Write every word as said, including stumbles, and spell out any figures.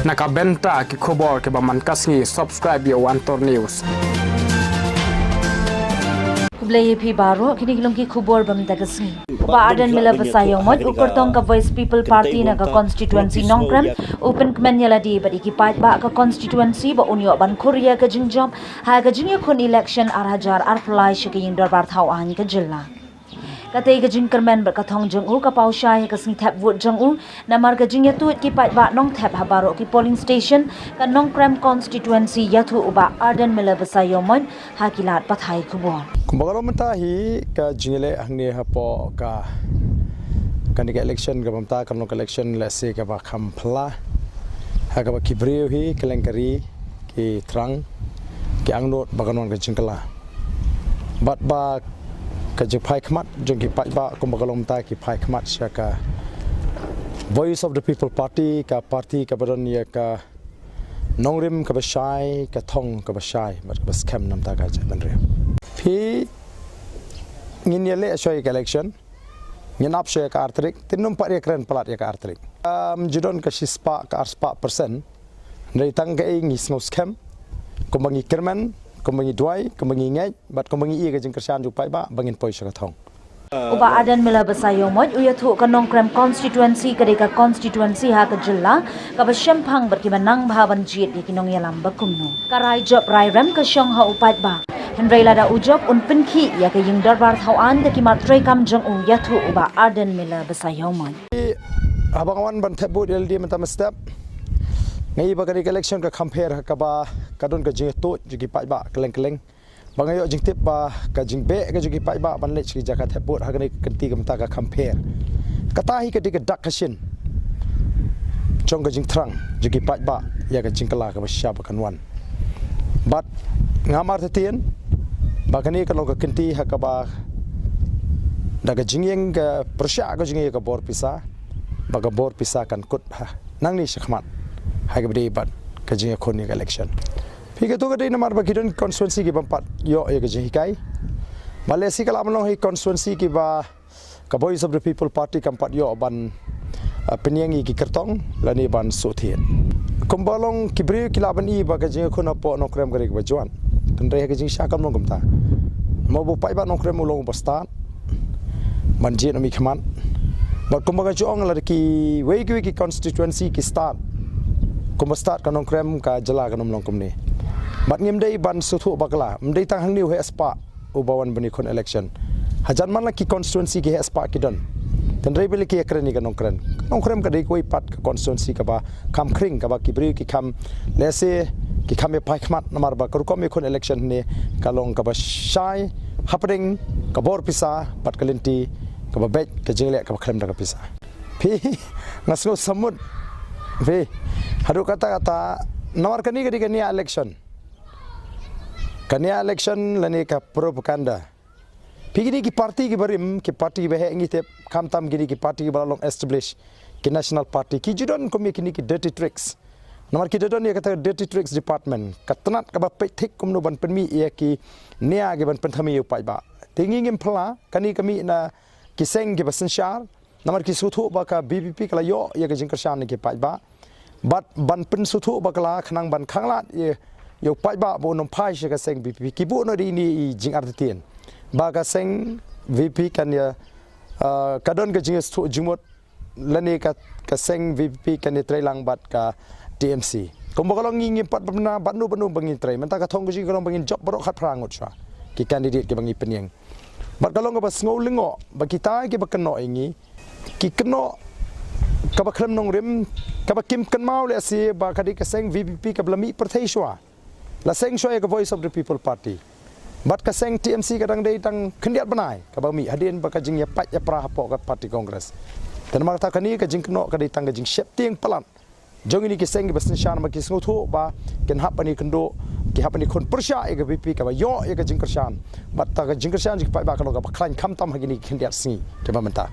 Na ka bynta ki khubor kiba man ka sngi, subscribe ïa One Tour News. Khublei ïa phi baroh, kine ki long ki khubor ba mynta ka sngi. U Bah Ardent Miller Basaiawmoit, u kyrtong ka Voice People Party na ka constituency Nongkrem, u pynkmen ïa lade bad ïa ki paidbah ka constituency ba un ïoh ban khur ïa ka jingjop ha ka jingïakhun election ar hajar arphew lai sha ka ïing dorbar thaw aiñ ka jylla. Katei ka jingkyrmen bad ka thong jong u ka paw shai ha ka sngi thep vote jong u, namar ka jingïatuid ki paidbah nongthep ha baroh ki polling station ka Nongkrem constituency, ïathuh u Bah Ardent Miller Basaiawmoit ha ki lad pathai khubor. Kumba ka long mynta hi ka jingïaleh hangne hapoh ka, kane ka election kaba mynta ka long ka election lehse kaba kham phylla, ha kaba ki briew hi kylleng ka ri ki thrang, ki angnud ba kan wan ka jingkylla. Bad ba ka jingphai khmat jong ki paidbah kumba ka long mynta ki phai khmat sha ka Voice of the People Party, ka party kaba don ïa ka nongrim kaba shai, ka thong kaba shai bad kaba skhem na ka bynta ka jaitbynriew. Phi, ngin ïaleh shwa ïa ka election, ngin ap shwa ïa ka ar tarik, te ngim pat ïakren palat ïa ka ar tarik. Ym ju don ka shispah ka arspah percent. Hynrei tang kaei ngi sngewskhem, kumba ngi kyrmen, kumba ngi duwai, kumba ngi ngeit bad kumba ngi ïohi ïa ka jingkyrshan jong u paidbah, ba ngin poi sha ka thong. U Bah Ardent Miller Basaiawmoit u ïathuh ka Nongkrem constituency ka dei ka constituency ha ka jylla kaba shemphang bad kiba nang bha ban jied ïa ki nongïalam ba kumno. Ka rai jop rai rem ka shong ha u paidbah. Hynrei lada u jop un pynkhih ïa ka ïing dorbar thaw aiñ da ki mat treikam jong u, ïathuh u Bah Ardent Miller Basaiawmoit. Haba nga wan ban thep vote ïa lade mynta mynstep, nga ïohi ba kane ka election ka kham pher ha kaba ka don ka jingïatuid jong ki paidbah kylleng kylleng. Ba nga ïoh jingtip ba ka jingbeh ka jong ki paidbah ban leit sha ki jaka thep vote ha kane ka kynti ka mynta ka kham pher. Kata hi ka dei ka dak ka shin jong ka jingthrang jong ki paidbah ïa ka jingkylla kaba shisha ba kan wan. Bad ngam artatien ba kane ka long ka kynti ha kaba da ka jingïeng ka pyrshah ka jingïeng ïa ka bor pisa, ba ka bor pisa kan kut ha nangne shakhmat ha kaba dei bad ka jingïakhun ïa ka election. Phi, kato ka dei namar ba ki don constituency ki bym pat ïoh ïa ka jinghikai. Ba lehse ka lah ban long hi constituency kiba ka Voice of the People Party kam pat ïoh ban, ah, pynïeng ïa ki kyrtong lane ban shu thied. Kumba long ki briew ki lah ban ïohi ba ka jingïakhun hapoh Nongkrem ka dei kaba jwat. Hynrei ha ka jingshisha kam long kumta. Namar ba u paidbah Nongkrem u long uba stad ban jied na mih khmat. Bad kumba nga ju ong, lada kiwei kiwei ki constituency ki stad kumba stad ka Nongkrem, ka jylla kan ym long kumne. Bad ngim dei ban sngewthuh bakla, ym dei tang hangne u heh spah uba wan ban ïakhun election. Hajan man la ki constituency ki heh spah ki don. Hynrei balei ki ïakren ïa ka Nongkrem? Nongkrem ka dei kawei pat ka constituency kaba kham khring, kaba ki briew ki kham, lehse ki kham ïa phai khmat, namar ba ka rukom ïakhun election hangne ka long kaba shai hapdeng ka bor pisa bad ka lynti kaba beit, ka jingleh kaba khlem da ka pisa. Phi, nga sngew samut. Phi, haduh katta katta, namar kane ka dei ka nia election. Ka nia election lane ka propaganda. Phi, kine ki party kiba rim, ki party kiba heh ngi tip, khamtam kine ki party kiba la long establish, ki national party, ki ju don kum ïa kine ki dirty tricks. Namar ki da don ïa kata dirty tricks department, ka tnat kaba peit thik kumno ban pynmih ïa ki nia kiban pynthame ïa u paidbah. Te ngi ngim phylla, kane ka mih na ki seng kiba synshar, namar ki sngewthuh ba ka V P P ka la ïoh ïa ka jingkyrshan na ki paidbah. Bad ban pynsngewthuh bakla khnang ban khanglad ïa, ïa u paidbah ba un ym phai sha ka seng V P P. Ki buh noh da ine i jingartatien ba ka seng V P P kan ïa, ah, ka don ka jingïasngewthuh jingmut lane ka, ka seng V P P kan ïatrei lang bad ka T M C. Kumba ka long ngi ngim pat bynta bad no bad no ba ngin trei. Mynta ka thong ka jong ngi ka long ba ngin jop baroh khatphra ngut shuwa ki candidate kiba ngi pynïeng. Bad ka long kaba sngew lyngngoh ba kita kiba kynnoh ïa ngi ki kynnoh kaba khlem nongrim, kaba kim kynmaw lehse ba ka dei ka seng V P P kaba la mih pyrthei shuwa. La seng shuwa ïa ka Voice of the People Party. Bad ka seng T M C ka dang dei tang khyndiat bnai kaba mih hadien ba ka jingïapait ïapra hapoh ka party Congress. Te namar kata kane ka jingkynnoh ka dei tang ka jingsheptieng palat jong ine ki seng kiba synshar, namar ki sngewthuh ba kin hap ban ïakynduh, ki hap ban ïakhun pyrshah ïa ka V P P kaba ïoh ïa ka jingkyrshan. Bad ta ka jingkyrshan jong ki paidbah ka long kaba khlaiñ khamtam ha kine ki khyndiat sngi kiba mynta.